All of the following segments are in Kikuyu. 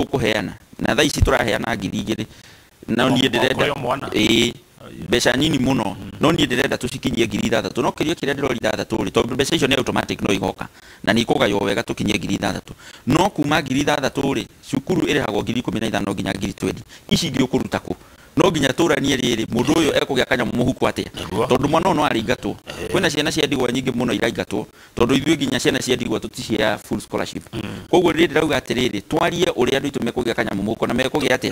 Tũkũheana na thaa ici tũraheana 2,000 no niĩ ndĩrenda ĩĩ mbeca nini mũno, no niĩ ndĩrenda tũcikinyie 6,000. No kĩrĩa kĩrĩa ndĩrori 6 rĩ, tondũ mbeca icio nĩ automatic no igoka na nĩ ikũgaywo wega tũkinyie 6,000. No kuma 6,000 rĩ, cukuru ĩrĩhagwo 15,000 nginya 20,000. Ici ingĩ ũkũruta kũ? No nginya tũranie rĩrĩ, mũndũ ũyũ ekũgĩa kanyamũ mũhuko atĩa? Tondũ mwana ũyũ no araingatwo. Kwĩna ciana cia ndigwa nyingĩ mũno iraingatwo, tondũ ithuĩ nginya ciana cia ndigwa tũticiheaga full scholarship. Koguo rĩrĩ ndĩrauga atĩrĩrĩ, twarie ũrĩa andũ aitũ mekũgĩa kanyamũ mũhuko na mekũgĩa atĩa.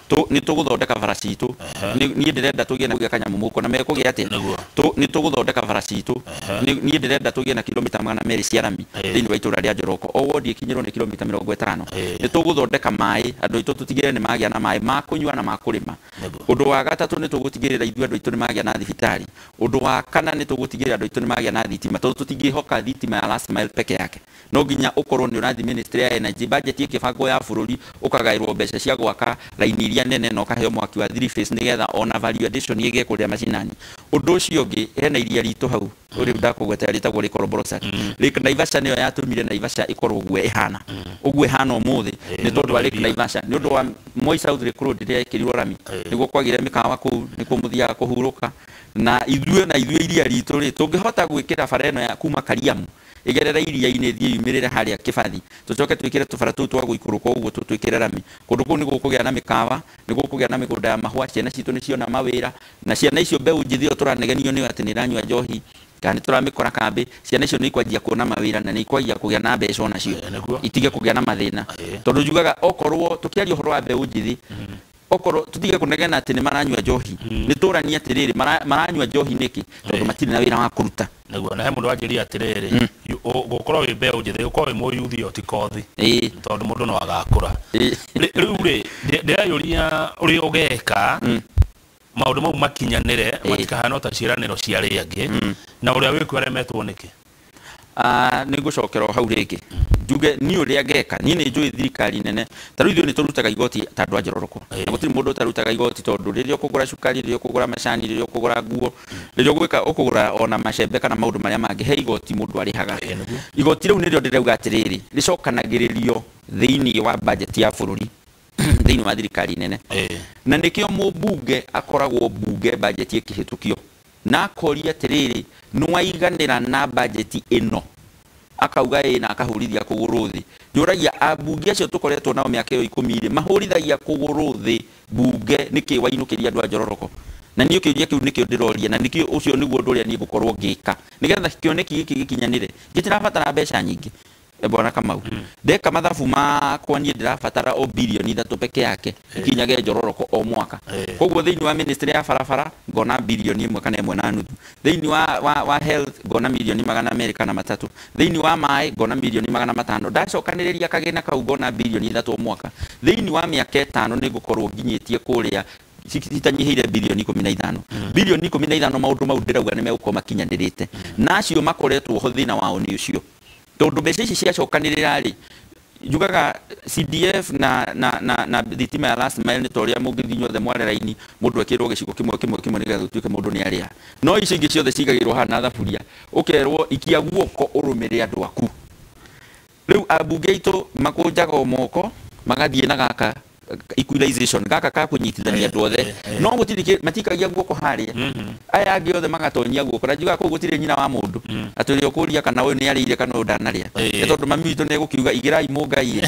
Nĩ tũgũthondeka bara citũ. Niĩ ndĩrenda tũgĩe na kũgĩa kanyamũ mũhuko na mekũgĩa atĩa. Nĩ tũgũthondeka bara citũ. Niĩ ndĩrenda tũgĩe na kilomita 200 cia rami thĩinĩ wa itũra rĩa Njoroko. O wodi ĩkinyĩrwo nĩ kilomita 50. Nĩ tũgũthondeka maĩ, andũ aitũ tũtigĩrĩre nĩ magĩa na maĩ ma kũnyua na ma kũrĩma. Ũndũ wa gatatũ nĩ tũgũtigĩrĩra ithuĩ andũ aitũ nĩ magĩa na thibitarĩ. Ũndũ wa kana nĩ tũgũtigĩrĩra andũ aitũ nĩ magĩa na thitima, tondũ tũtingĩhoka thitima ya last mile peke yake. No nginya ũkorwo nĩ ũrathiĩ ministry ya energy, budget ĩkĩbangwo ya bũrũri, ũkagaĩrwo mbeca cia gwaka raini iria nene na ũkaheo mwaki wa 3 phase nĩgetha ona value addition ĩgĩe kũrĩa macinani. Ũndũ ũcio ũngĩ, hena iria ritũ hau ũrĩa ndakũgweta rĩtagwo Lake Olbolosat. Lake Naivasha nĩyo yatũmire Naivasha ĩkorwo ũguo ĩhana. Ũguo ĩhana ũmũthĩ nĩ tondũ wa Lake Naivasha, nĩ ũndũ wa Moi South Lake Road ĩrĩa ĩkĩrirwo rami, nĩguo kwagĩre mĩkawa kũu, nĩkuo mũthiaga kũhurũka. Na ithuĩ iria ritũ rĩ, tũngĩhota gwĩkĩra bara ĩno ya kuma Kariamu ĩgerere iria-inĩ ĩthiĩ yumĩrĩre harĩa Kĩbathi, tũcoke twĩkĩre tũbara tũu twa gũikũrũka ũguo tũtwĩkĩre rami. Kũndũ kũu nĩ gũkũgĩa na mĩkawa, nĩ gũkũgĩa na mĩgũnda ya mahũa, ciana citũ nĩ ciona mawĩra, na ciana icio mbeũ njĩthĩ ĩyo tũranegenio nĩyo atĩ nĩ ĩranyua njohi kana nĩ tũramĩkora kambĩ, ciana icio nĩ ikwanjia kuona mawĩra na nĩ ikwanjia kũgĩa na mbeca onacio, itige kũgĩa na mathĩna. Tondũ njugaga okorwo tũkĩaria ũhoro wa mbeũ njĩthĩ, okorwo tutige kũnegena atĩ nĩ maranyua njohi, nĩ tũranie atĩrĩrĩ, maranyua njohi nĩkĩ? Tondũ matirĩ na wĩra wa kũruta. Nĩguo, na he mũndũ wanjĩrire atĩrĩrĩ, gũkorwo wĩ mbeũ njĩthĩ, gũkorwo wĩ mũyuthi o ti kothi, tondũ mũndũ no agakũra. Rĩu rĩ, ndĩreyũria ũrĩa ũgeka maũndũ mau makinyanĩre, matikahane ta ciĩranĩro cia arĩa angĩ, na ũrĩa wĩkuo aremetwo nĩkĩ? Nĩ ngũcokera o hau rĩngĩ njuge niĩ ũrĩa ngeka, niĩ nĩ njũĩ thirikari nene. Ta rĩu ithuĩ nĩ tũrutaga igoti ta andũ a Njororoko, na gũtirĩ mũndũ ũtarutaga igoti, tondũ rĩrĩa ũkũgũra cukari, rĩrĩa ũkũgũra macani, rĩrĩa ũkũgũra nguo, rĩrĩa ũgwĩka ũkũgũra ona macembe kana maũndũ marĩa mangĩ, he igoti mũndũ arĩhaga. Igoti rĩu nĩrĩo ndĩrauga atĩrĩrĩ, rĩcokanagĩrĩrio thĩinĩ wa budget ya bũrũri, thĩinĩ wa thirikari nene. Na nĩkĩo mũmbunge akoragwo mbunge budget ĩkĩhĩtũkio, na akoria atĩrĩrĩ, nĩwaiganĩra na budget ĩno? Akauga ĩ, na akahũrithia kũgũrũ thĩ. Njũragia ambunge acio tũkoretwo nao mĩaka ĩyo 10 rĩ, mahũrithagia kũgũrũ thĩ mbunge nĩkĩ wainũkĩria andũ a Njororoko? Na niĩ kĩũria kĩu nĩkĩo ndĩroria, na nĩkĩo ũcio nĩguo ũndũ ũrĩa niĩ ngũkorwo ngĩka nĩgetha kĩoneki gĩkĩ gĩkinyanĩre. Gĩtirabatara mbeca nyingĩ, Bwana Kamau. Ndeka mathabu makwa niĩ ndĩrabatara o bilioni 3 peke yake ikinyage Njororoko o mwaka. Koguo thĩinĩ wa ministry ya barabara ngona bilioni 1 kana 1.5, thĩinĩ wa health ngona milioni 203, thĩinĩ wa maĩ ngona milioni 500. Ndacokanĩrĩria kagĩna kau ngona bilioni 3 o mwaka. Thĩinĩ wa mĩaka 5 nĩ ngũkorwo nginyĩtie kũrĩa citanyihĩire bilioni 15. Bilioni 15 maũndũ mau ndĩrauga nĩ megũkorwo makinyanĩrĩte, na acio makoretwo ho thĩna wao nĩ ũcio, tondũ mbeca ici ciacokanĩrĩra rĩ, njugaga CDF na thitima ya last mile nĩ ta ũrĩa mũngĩthiĩ inyuothe mware raini, mũndũ ekĩrwo gĩcigo kĩmwe kĩmwe kĩmwe nĩgetha gũtuĩke mũndũ nĩ arĩa. No ici ingĩ ciothe cigagĩrwo haha na thaburia, ũkerwo ikia guoko ũrũmĩre andũ aku. Rĩu ambunge aitũ makũnjaga o moko magathiĩ na gaka equalization gaka ka kũnyitithania andũ othe, no gũtirĩ matikagia guoko harĩa, aya angĩ othe magatonyia guoko. Na njugaga kũu gũtirĩ nyina wa mũndũ atĩ ũrĩa ũkũria kana ũyũ nĩ arĩire kana ũyũ ndanarĩa, nĩ tondũ mami witũ nĩ egũkiuga igĩrai mũngai.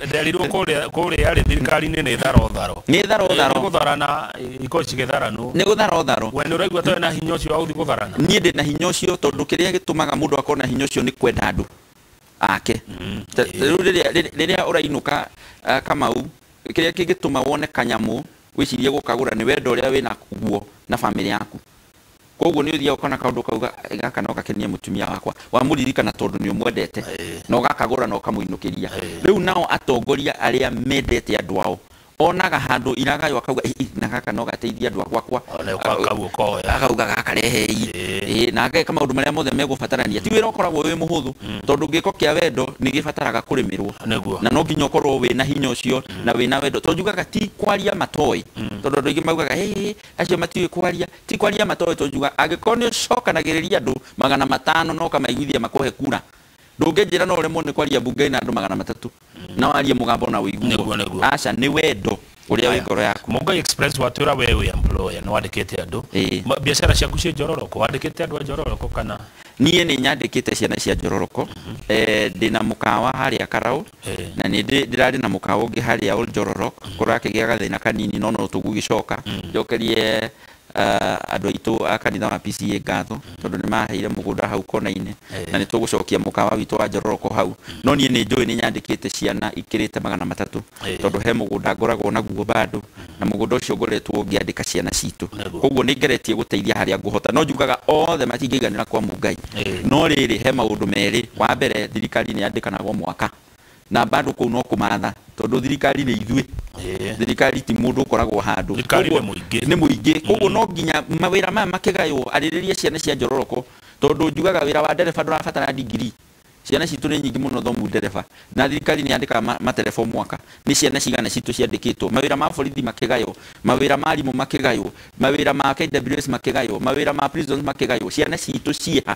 Nderirwo kũrĩa rĩ thirikari-inĩ nĩ tharo tharo, nĩ tharo tharo, nĩ gũtharana, iko cigĩtharanwo, nĩ gũtharo tharo. We nĩ ũraigua ta wĩna hinya ũcio wa gũthiĩ gũtharana? Niĩ ndĩ na hinya ũcio, tondũ kĩrĩa gĩtũmaga mũndũ akorwo na hinya ũcio nĩ kwenda andũ ake. Rĩu rĩrĩa ũrainũka Kamau, kĩrĩa kĩngĩtũma wone kanyamũ wĩcirie gũkagũra nĩ wendo ũrĩa wĩna guo na bamĩrĩ yaku. Koguo nĩ ũthiaga ũkona kaũndũ kauga gaka no gakenie mũtumia wakwa, wamũririkana tondũ nĩ ũmwendete, na ũgakagũra na ũkamũinũkĩria. Rĩu nao atongoria arĩa mendete andũ ao, onaga handũ iragaywo akauga na gaka no gateithie andũ akwa, akauga gaka rehei, na ageka maũndũ marĩa mothe megũbatarania. Ti wĩra ũkoragwo wĩ mũhũthũ, tondũ gĩko kĩa wendo nĩ gĩbataraga kũrĩmĩrwo, na no nginya ũkorwo wĩna hinya ũcio na wĩna wendo. Tondũ njugaga ti kwaria matoĩ, tondũ andũ aingĩ maugaga acio matiũĩ kwaria. Ti kwaria matoĩ, tondũ njugaga angĩkorwo nĩ ũcokanagĩrĩria andũ 500 na ũkamaiguithia makũhe kura, Ndũngĩnjĩra no ũremwo nĩ kwaria mbunge na andũ 300 na warie mũgambo na ũiguo. Aca nĩ wendo ũrĩa wĩ ngoro yaku. Mũngai Express watwĩra we wĩ employer nĩ wandĩkĩte andũ. Biacara ciaku ciĩ Njororoko, wandĩkĩte andũ a Njororoko kana? Niĩ nĩ nyandĩkĩte ciana cia Njororoko. Ndĩna mũkawa harĩa Karau na nĩ ndĩrarĩ na mũkawa ũngĩ harĩa Old Njororoko kũrakĩgĩa gathĩna kanini no no tũgũgĩcoka njokerie andũ aitũ a kanitha wa PCA ngatho tondũ nĩ maheire mũgũnda hau kona-inĩ na nĩ tũgũcokia mũkawa witũ wa Njororoko hau. No niĩ nĩ njũĩ nĩ nyandĩkĩte ciana ikĩrĩte 300 tondũ he mũgũnda ngoragwo naguo bado na mũgũnda ũcio ngoretwo ngĩandĩka ciana citũ. Koguo nĩ ngeretie gũteithia harĩa ngũhota no njugaga othe matingĩiganĩra kwa Mũngai. No rĩrĩ he maũndũ merĩ. Wa mbere thirikari nĩ yandĩkanaga mwaka na bado kũu no kũmatha tondũ thirikari nĩ ithuĩ. Thirikari ti mũndũ ũkoragwo handũ. Thirikari nĩ mũingĩ. Nĩ mũingĩ. Koguo no nginya mawĩra maya makĩgaywo arĩrĩrie ciana cia Njororoko tondũ njugaga wĩra wa ndereba ndũrabatara ndigiri. Ciana citũ nĩ nyingĩ mũno thomu ndereba na thirikari nĩ yandĩkaga matereba mwaka. Nĩ ciana cigana citũ ciandĩkĩtwo. Mawĩra ma borithi makĩgaywo, mawĩra ma arimũ makĩgaywo, mawĩra ma KWS makĩgaywo, mawĩra ma prisons makĩgaywo. Ciana citũ ciĩha.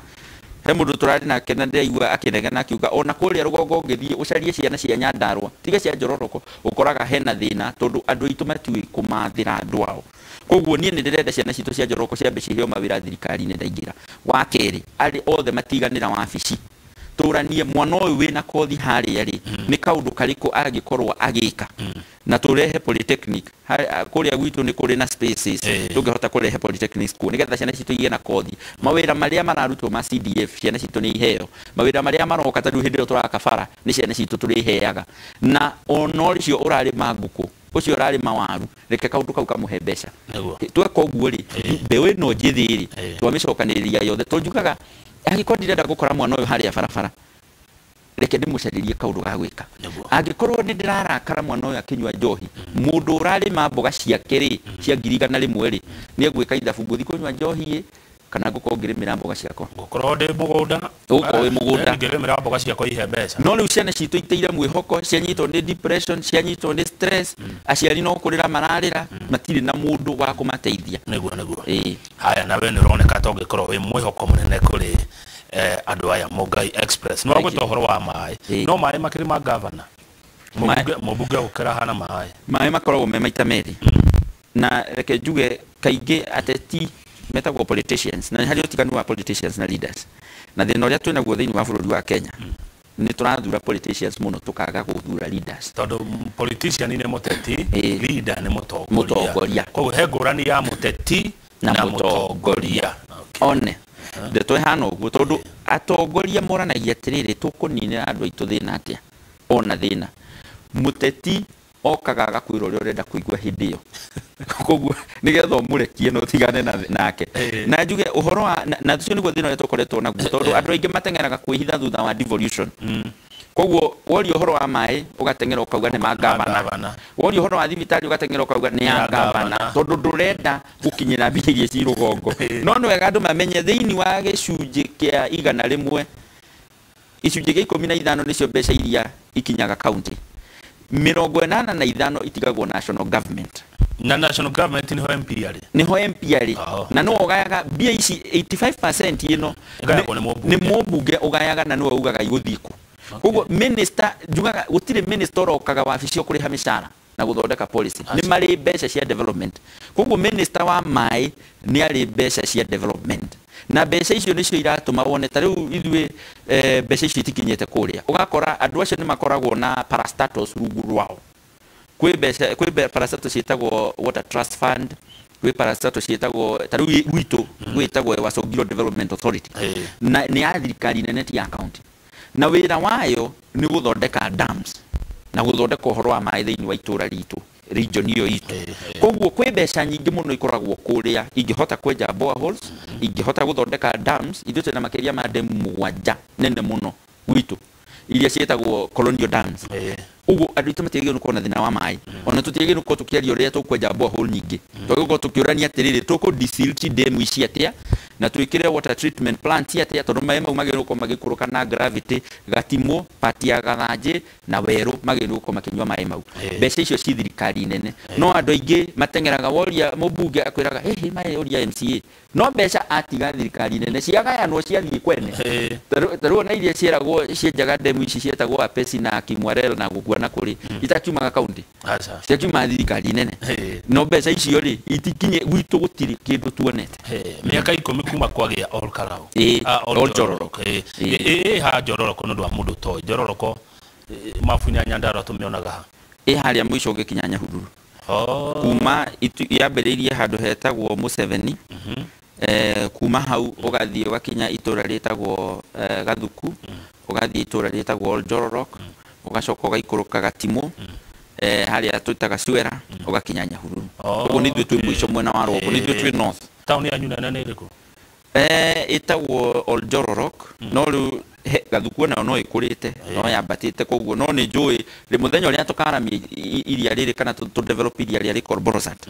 He mũndũ tũrarĩ nake na ndĩraigua akĩnegena akiuga ona kũrĩa rũgongo ũngĩthiĩ ũcarie ciana cia Nyandarũa tiga cia Njororoko ũkoraga hena thĩna tondũ andũ aitũ matiũĩ kũmathĩra andũ ao. Koguo niĩ nĩ ndĩrenda ciana citũ cia Njororoko ciambe ciheo mawĩra thirikari-inĩ ndaingĩra. Wa kerĩ arĩ othe matiganĩra wabici tũranie mwana ũyũ wĩna kothi harĩa rĩ nĩ kaũndũ karĩkũ angĩkorwo agĩka na tũrehe polytechnic kũrĩa gwitũ nĩ kũrĩ na spaces tũngĩhota kũrehe polytechnic school nĩgetha ciana citũ igĩe na kothi. Mawĩra marĩa mararutwo ma CDF ciana citũ nĩ iheo. Mawĩra marĩa maroka ta rĩu hĩndĩ ĩyo tũraka bara nĩ ciana citũ tũrĩheaga. Na ona ũcio ũrarĩma ngũkũ ũcio ũrarĩma waru reke kaũndũ kau kamũhe mbeca. Tweka ũguo rĩ mbeũ ĩno njĩthĩ rĩ twamĩcokanĩrĩria yothe tondũ njugaga angĩkorwo ndirenda gũkora mwana ũyũ harĩa barabara reke ndĩmũcarĩrie kaũndũ ga gwĩka. Angĩkorwo nĩ ndĩrarakara mwana ũyũ akĩnyua njohi mũndũ ũrarĩma mboga ciake rĩ cia 100,000 rĩ nĩ egwĩka ithabu ngũthiĩ kũnyua njohi kana ngũkorwo ngĩrĩmĩra mboga ciakwa. Ngũkorwo ndĩ mũgũnda. Ũgũkorwo wĩ mũgũnda. Ngĩrĩmĩra mboga ciakwa ihe mbeca. No rĩu ciana citũ iteire mwĩhoko, cianyitwo nĩ depression, cianyitwo nĩ stress, aciari no kũrĩra mararĩra, matirĩ na mũndũ wa kũmateithia. Nĩguo nĩguo. Haya na we nĩ ũroneka ta ũngĩkorwo wĩ mwĩhoko mũnene kũrĩ andũ aya Mũngai Express. Nĩ wagweta ũhoro wa maĩ. No maĩ makĩrĩ ma gavana. Mũmbunge gũkĩra hana maĩ. Maĩ makoragwo me maita merĩ. Na reke njuge kaingĩ ateti metagwo politicians na harĩ ũtiganu wa politicians na leaders. Na thĩna ũrĩa twĩnaguo thĩinĩ wa bũrũri wa Kenya nĩ tũrathura politicians mũno tũkaga gũthura leaders. Tondũ politician nĩ mũteti, leader nĩ mũtongoria. Koguo he ngũrani ya mũteti na mũtongoria. One ndeto ĩhana ũguo tondũ atongoria moranagia atĩrĩrĩ tũkũninĩra andũ aitũ thĩna atĩa ona thĩna. Mũteti okaga agakwĩra ũrĩa ũrenda kũigua hĩndĩ ĩyo. Koguo nĩgetha ũmũrekie na ũtigane nake. Na njuge ũhoro wa na ũcio nĩguo thĩna ũrĩa tũkoretwo naguo tondũ andũ aingĩ mateng'eraga kwĩhitha thutha wa devolution. Koguo woria ũhoro wa maĩ ũgateng'era ũkauga nĩ ma gavana. Woria ũhoro wa thibitarĩ ũgateng'era ũkauga nĩ ya gavana tondũ ndũrenda gũkinyĩra mbia iria ci rũgongo. No nĩ wega andũ mamenye thĩinĩ wa gĩcunjĩ kĩa 100 gĩcunjĩ kĩa 15 nĩcio mbeca iria ikinyaga county. 85 itigagwo national government. Na national government niho MP arĩ. Niho MP arĩ. Na nĩwe ũgayaga mbia ici 85% ĩno nĩ mũmbunge ũgayaga na nĩwe ugaga igũthiĩ kũ. Koguo minister njugaga gũtirĩ minister ũrokaga wabici o kũrĩha mĩcara na gũthondeka policy. Nĩ marĩ mbeca cia development. Koguo minister wa maĩ nĩ arĩ mbeca cia development. Na mbeca icio nĩcio iratũma wone ta rĩu ithuĩ mbeca icio itikinyĩte kũrĩa. Ũgakora andũ acio nĩ makoragwo na parastatos rungu rwao. Kwĩ mbeca kwĩ parastatos ciĩtagwo Water Trust Fund, kwĩ parastatos ciĩtagwo ta rĩu gwitũ gwĩtagwo Wasongiro Development Authority. Na nĩ ya thirikari nene ti ya county. Na wĩra wayo nĩ gũthondeka dams na gũthondeka ũhoro wa maĩ thĩinĩ wa itũra ritũ region iyo itũ. Koguo kwĩ mbeca nyingĩ mũno ikoragwo kũrĩa ingĩhota kwenja boreholes, ingĩhota gũthondeka dams. Ithuĩ twĩna makĩria ma demu 7 nene mũno gwitũ iria ciĩtagwo colonial dams. Ũguo andũ aitũ matiagĩrĩirwo nĩ gũkorwo na thĩna wa maĩ. Ona tũtiagĩrĩirwo gũkorwo tũkĩaria ũrĩa tũkwenja borehole nyingĩ. Twagĩrĩirwo gũkorwo tũkĩũrania atĩrĩrĩ tũkũ desilt demu ici atĩa Na twĩkĩre water treatment plant atĩa, tondũ maĩ mau magĩrĩirwo gũkorwo magĩikũrũka na gravity. Gatimũ, pati ya Gathanjĩ na Werũ magĩrĩirwo gũkorwo makĩnyua maĩ mau. Mbeca icio ci thirikari nene, no andũ aingĩ mateng'eraga woria mũmbunge akwĩraga hihi maĩ ũria MCA, no mbeca atiga thirikari nene ciagayanwo ciathiĩ kwene. Ta rĩu ona iria ciaragwo cienjaga ndemu ici cietagwo Apesi na Kimwarel na gũkua na kũrĩ itakiumaga kaunti, ciakiumaga thirikari nene, no mbeca icio rĩ itikinye gwitũ, gũtirĩ kĩndũ tuonete. Mĩaka 10 kuma kwagĩa Ol Kalou, Ol Njororoko. Ha Njororoko nĩ ũndũ wa mũndũ ũtoĩ Njororoko, mabu ya Nyandarua tũmĩonaga ha? Ĩ harĩa mũico ũgĩkinya Nyahururu. Kuma yambĩrĩirie handũ hetagwo Museveni, kuma hau ũgathiĩ ũgakinya itũra rĩtagwo Gathuku, ũgathiĩ itũra rĩtagwo Ol Njororok, ũgacoka ũgaikũrũka Gatimũ, harĩa twĩtaga Suera, ũgakinya Nyahururu. Ũguo nĩ ithuĩ twĩ mũico mwena wa rũgongo, nĩ ithuĩ twĩ north. Taũni yanyu nene nĩ ĩrĩkũ? Ĩtagwo Ol Njororok, no rĩu Gathuku onayo no ĩkũrĩte, no yambatĩte, koguo no nĩ njũĩ rĩ mũthenya ũrĩa tũkaramia iria rĩrĩ kana tũ develop iria rĩa Lake Olbolosat,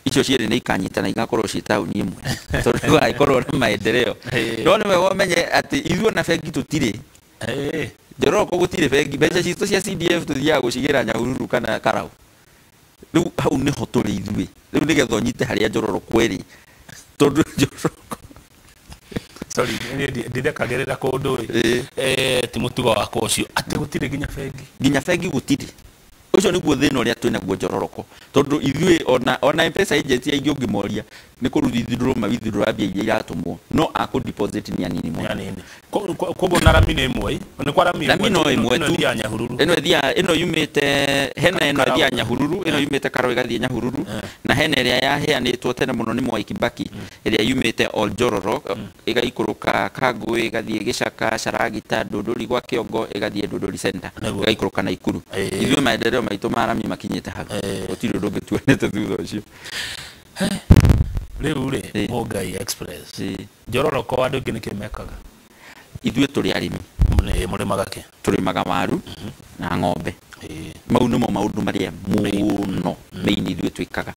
icio cierĩ nĩ ikanyitana igakorwo ciĩ taũni ĩmwe, tondũ gũgagĩkorwo na maendeleo. No nĩ wega ũmenye atĩ ithuĩ ona bengi tũtirĩ. Njororoko gũtirĩ bengi, mbeca citũ cia CDF tũthiaga gũcigĩra Nyahururu kana Karau. Rĩu hau nĩho tũrĩ ithuĩ. Rĩu nĩgetha ũnyite harĩa Njororoko ĩrĩ, tondũ Njororoko Sorry, ndithekagĩrĩra kũndũ ĩ, ti mũtugo wakwa ũcio atĩ gũtirĩ nginya bengi. Nginya bengi gũtirĩ. Ũcio nĩguo thĩna ũrĩa twĩ naguo Njororoko, tondũ ithuĩ ona M-Pesa agent aingĩ ũngĩmoria nĩ kũrutithindũrwo mawithindũra mbia iria iratũmwo, no akũ deposit nĩ anini mũno. Koguo na rami nĩ ĩmwe, nĩ kwa rami ĩmwe no ĩmwe tu. Ĩno Nyahururu. Ĩno ĩthiaga, ĩno yumĩte hena ĩno ĩthiaga Nyahururu, ĩno yumĩte Karau ĩgathiĩ Nyahururu, na hena ĩrĩa yaheanĩtwo tene mũno nĩ Mwai Kibaki, ĩrĩa yumĩte Ol Njororok ĩgaikũrũka Kangũĩ, ĩgathiĩ Gĩcaka, Caragita, Ndũndũri gwa Kĩongo, ĩgathiĩ Ndũndũri Center, ĩgaikũrũka Naikuru. Ithuĩ maendeleo maitũ ma rami makinyĩte hau, gũtirĩ ũndũ ũngĩ tuonete thutha ũcio. Rĩu rĩ Mũngai Express, Njororoko andũ aingĩ nĩkĩ mekaga? Ithuĩ tũrĩ arĩmi. Mũrĩmaga kĩ? Tũrĩmaga waru na ng'ombe. Mau nĩmo maũndũ marĩa mũno main ithuĩ twĩkaga,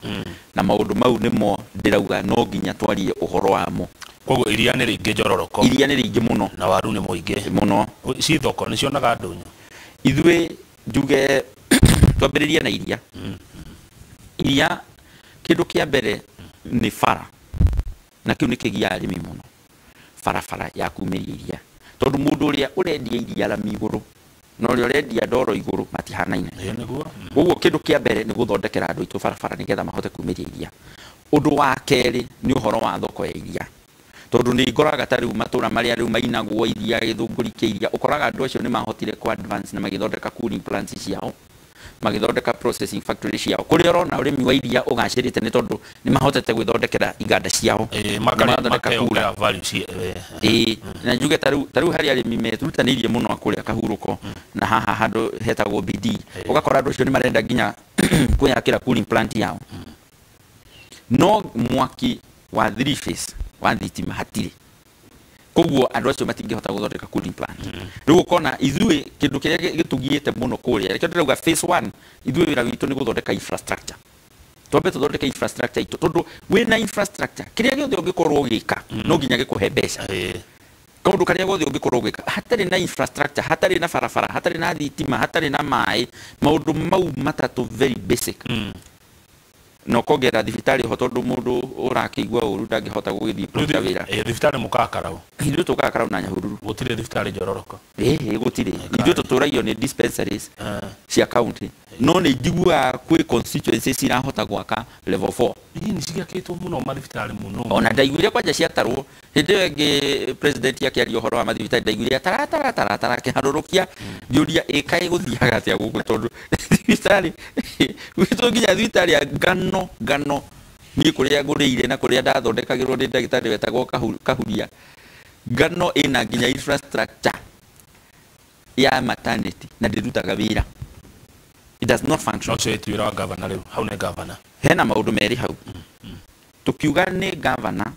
na maũndũ mau nĩmo ndĩrauga no nginya twarie ũhoro wamo. Koguo iria nĩ rĩingĩ Njororoko. Iria nĩ rĩingĩ mũno. Na waru nĩ mũingĩ mũno. Ci thoko nĩ cionaga ndũnyũ? Ithuĩ njuge twambĩrĩrie na iria. Iria kĩndũ kĩa mbere nĩ bara, na kĩu nĩ kĩgiaga arĩmi mũno, barabara ya kumĩria iria, tondũ mũndũ ũrĩa ũrendia iria rami igũrũ na ũrĩa ũrendia ndoro igũrũ matihanaine. Koguo kĩndũ kĩa mbere nĩ gũthondekera andũ aitũ barabara nĩgetha mahote kumĩria iria. Ũndũ wa kerĩ nĩ ũhoro wa thoko ya iria, tondũ nĩ ngoraga ta rĩu matũra marĩa rĩu mainagwo iria, gĩthũngũri kĩa iria, ũkoraga andũ acio nĩ mahotire ku advance na magĩthondeka cooling plants ciao, magĩthondeka processing factory ciao, kũrĩa ũrona ũrĩmi wa iria ũgacĩrĩte nĩ tondũ nĩ mahotete gwĩthondekera iganda ciao, magathondeka kura. Na njuge ta rĩu harĩ arĩmi merutanĩirie mũno kũrĩa Kahurũko na haha handũ hetagwo BD, ũgakora andũ acio nĩ marenda nginya kwĩyakĩra cooling plant yao, no mwaki wa 3 phase wa thitima hatirĩ, koguo andũ acio matingĩhota gũthondeka cooling plant. Rĩu ũkona ithuĩ kĩndũ kĩrĩa gĩtũgiĩte mũno kũrĩa, nĩkĩo ndĩrauga phase 1 ithuĩ wĩra witũ nĩ gũthondeka infrastructure. Twambe tũthondeke infrastructure itũ, tondũ wĩna infrastructure kĩrĩa gĩothe ũngĩkorwo ũgĩka no nginya gĩkũhe mbeca. Kaũndũ karĩa gothe ũngĩkorwo ũgĩka hatarĩ na infrastructure, hatarĩ na barabara, hatarĩ na thitima, hatarĩ na maĩ, maũndũ mau matatũ very basic. No kongera thibitarĩ ho, tondũ mũndũ ũrakĩigua ũru ndangĩhota gũgĩthiĩ kũruta wĩra. Thibitarĩ mũkaga Karau? Ithuĩ tũkaga Karau na Nyahururu. Gũtirĩ thibitarĩ Njororoko? Ĩĩ gũtirĩ. Ithuĩ tũtũragio nĩ dispensaries cia county, no nĩ njiguaga kwĩ constituencies cirahota gwaka level 4. Ii nĩ ciakĩtwo mũno mathibitarĩ mũno. Ona ndaiguire kwanja ciatarwo hĩndĩ ĩyo ĩngĩ president akĩaria ũhoro wa mathibitarĩ, ndaiguire taratara akĩharũrũkia, ngĩũria ĩkaĩ gũthiaga atĩa gũkũ, tondũ thibitarĩ gwitũ nginya thibitarĩ ya ngano niĩ kũrĩa ngũrĩire na kũrĩa ndathondekagĩrwo nĩ ndagĩtarĩ wetagwo Kahuria, ngano ĩna nginya infrastructure ya maternity na ndĩrutaga wĩra. It does not function. No cio wĩra wa governor rĩu, hau nĩ governor. Hena maũndũ merĩ hau. Tũkiuga nĩ governor,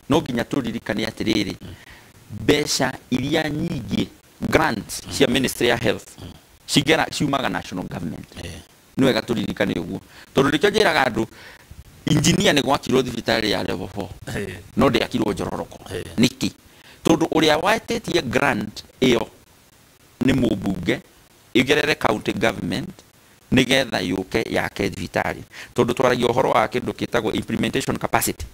no nginya tũririkane atĩrĩrĩ, mbeca iria nyingĩ grants cia Ministry ya Health cigera ciumaga national government. Nĩ wega tũririkane ũguo, tondũ nĩkĩo njĩraga andũ Engineer nĩ gwakirwo thibitarĩ ya level 4 no ndĩakirwo Njororoko. Nĩkĩ? Tondũ ũrĩa waĩtĩtie grant ĩyo nĩ mũmbunge ĩgerere county government nĩgetha yũke yake thibitarĩ. Tondũ twaragia ũhoro wa kĩndũ kĩtagwo implementation capacity.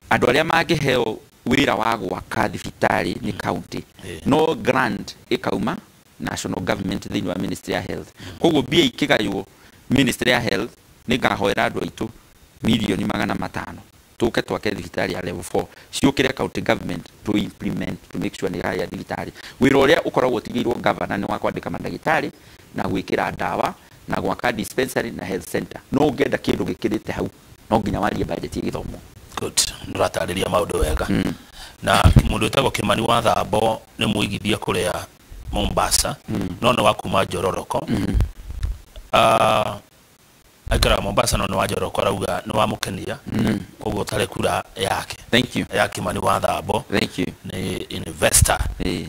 Andũ arĩa mangĩheo wĩra wa gwaka thibitarĩ nĩ county, no grant ĩkauma national government thĩinĩ wa Ministry ya Health. Koguo mbia ikĩgaywo Ministry ya Health nĩ ngahoera andũ aitũ milioni 500 tũke twake thibitarĩ ya level 4 ciũkĩre county government to implement to make sure nĩ ya thibitarĩ. Wĩra ũrĩa ũkoragwo ũtigĩirwo governor nĩ wa kwandĩka mandagĩtarĩ na gwĩkĩra ndawa na gwaka dispensary na health center. No ũngĩenda kĩndũ gĩkĩrĩte hau no nginya warie budget ya gĩthomo. Good. Nĩũratarĩria maũndũ wega. Na mũndũ wĩtagwo Kimani wa Thambo nĩ mũigithia kũrĩa Mombasa, no nĩ wa kuma Njororoko. Aikaraga Mombasa no nĩ wa Njororoko, arauga nĩ wamũkenia koguo ũtarĩ kura yake. Thank you. Ya Kimani wa Thambo. Thank you. Nĩ investor.